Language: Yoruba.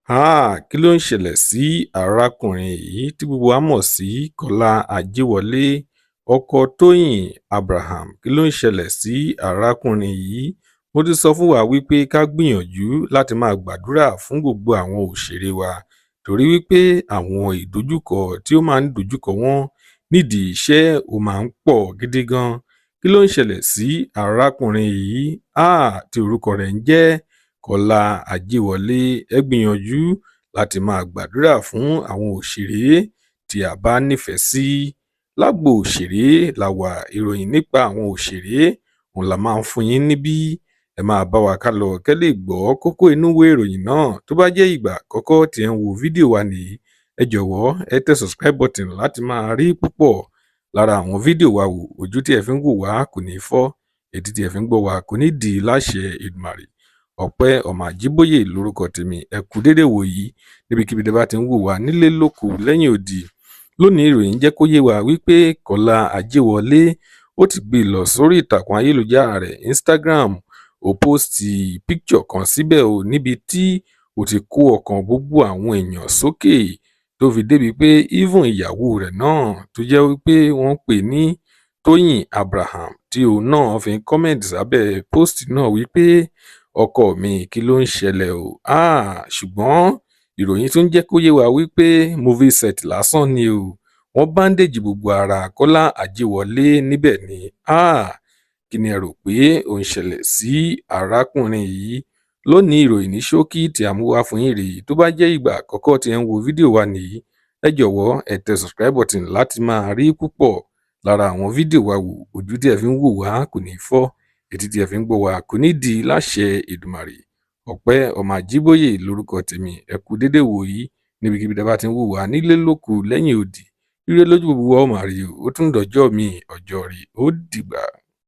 Háà! Kí ló ń ṣẹlẹ̀ sí arákùnrin yìí tí gbogbo wa mọ̀ sí Kọ́lá Ajíwọlé, ọkọ Tóyìn Abraham? Kí ló ń ṣẹlẹ̀ sí arákùnrin yìí? Mo ti sọ fún wa wípé ká gbìyànjú láti máa gbàdúrà fún gbogbo àwọn òṣèré wa, torí wípé àwọn ìdojúkọ tí ó máa ń dojúkọ wọ́n nídìí iṣẹ́, ó máa ń pọ̀ gidi gan. Kí ló ń ṣẹlẹ̀ sí arákùnrin yìí? Háà! Tí orúkọ rẹ̀ ń jẹ́ Kọ́lá Ajíwọlé. Ẹ gbìyànjú láti máa gbàdúrà fún àwọn òṣèré tí a bá nífẹ̀ẹ́ sí. Lágbo òṣèré la wà. Ìròyìn nípa àwọn òṣèré òun la máa ń fún yín níbí. Ẹ máa bá wa ká lọ kẹ́ lè gbọ́ kókó inú ìwé ìròyìn náà. Tó bá jẹ́ ìgbà àkọ́kọ́ tí ẹ ń wo fídíò wa nìyí, ẹ jọ̀wọ́, ẹ tẹ subscribe button láti máa rí púpọ̀ lára àwọn fídíò wa wò. Ojú tí ẹ fi ń wò wá kò ní fọ́, etí tí ẹ fi ń gbọ́ wa kò ní di láṣẹ Èdùmàrè. Ọpẹ́ ọmọ Àjíbóyè lórúkọ tèmi. Ẹ kú dédé wò yìí níbikíbi tí ẹ bá ti ń wò wá nílé, lóko, lẹ́yìn odi. Lónìí, ìròyìn jẹ́ kó yé wa wípé Kọ́lá Ajíwọlé, ó ti gbé lọ sórí ìtàkùn ayélujára rẹ̀, Instagram. Ó post picture kan síbẹ̀ o, níbi tí ó ti kó ọkàn gbogbo àwọn èèyàn sókè, tó fi débi pé even ìyàwó rẹ̀ náà, tó jẹ́ wípé wọ́n ń pè ní Tóyìn Abraham, tí òun náà fi ń comment sábẹ́ post náà wípé, "Ọkọ mi, kí ló ń ṣẹlẹ̀ o?" Ah, ṣùgbọ́n ìròyìn tún jẹ́ kó yé wa wípé movie set lásán ni o. Wọ́n bandage gbogbo ara Kọ́lá Ajíwọlé níbẹ̀ ni. Ah, kí ni ẹ rò pé ó ń ṣẹlẹ̀ sí arákùnrin yìí lónìí? Ìròyìn ní ṣókí tí a mú wá fún yín rèé. Tó bá jẹ́ ìgbà àkọ́kọ́ tí ẹ ń wo fídíò wa nìyí, ẹ jọ̀wọ́, ẹ tẹ subscribe button láti máa rí púpọ̀ lára àwọn fídíò wa wò. Ojú tí ẹ fi ń wò wá kò ní fọ́, etí tí ẹ fi ń gbọ́ wa kò ní di láṣẹ Èdùmàrè. Ọpẹ́ ọmọ Àjíbóyè lórúkọ tèmi. Ẹ kú dédé wòyí níbikíbi tí a bá ti ń wò wá nílé, lóko, lẹ́yìn odi. Ire lójú gbogbo wa ó máa rí o. Ó tún dọjọ́ mi, ọjọ́ rí, ó dìgbà.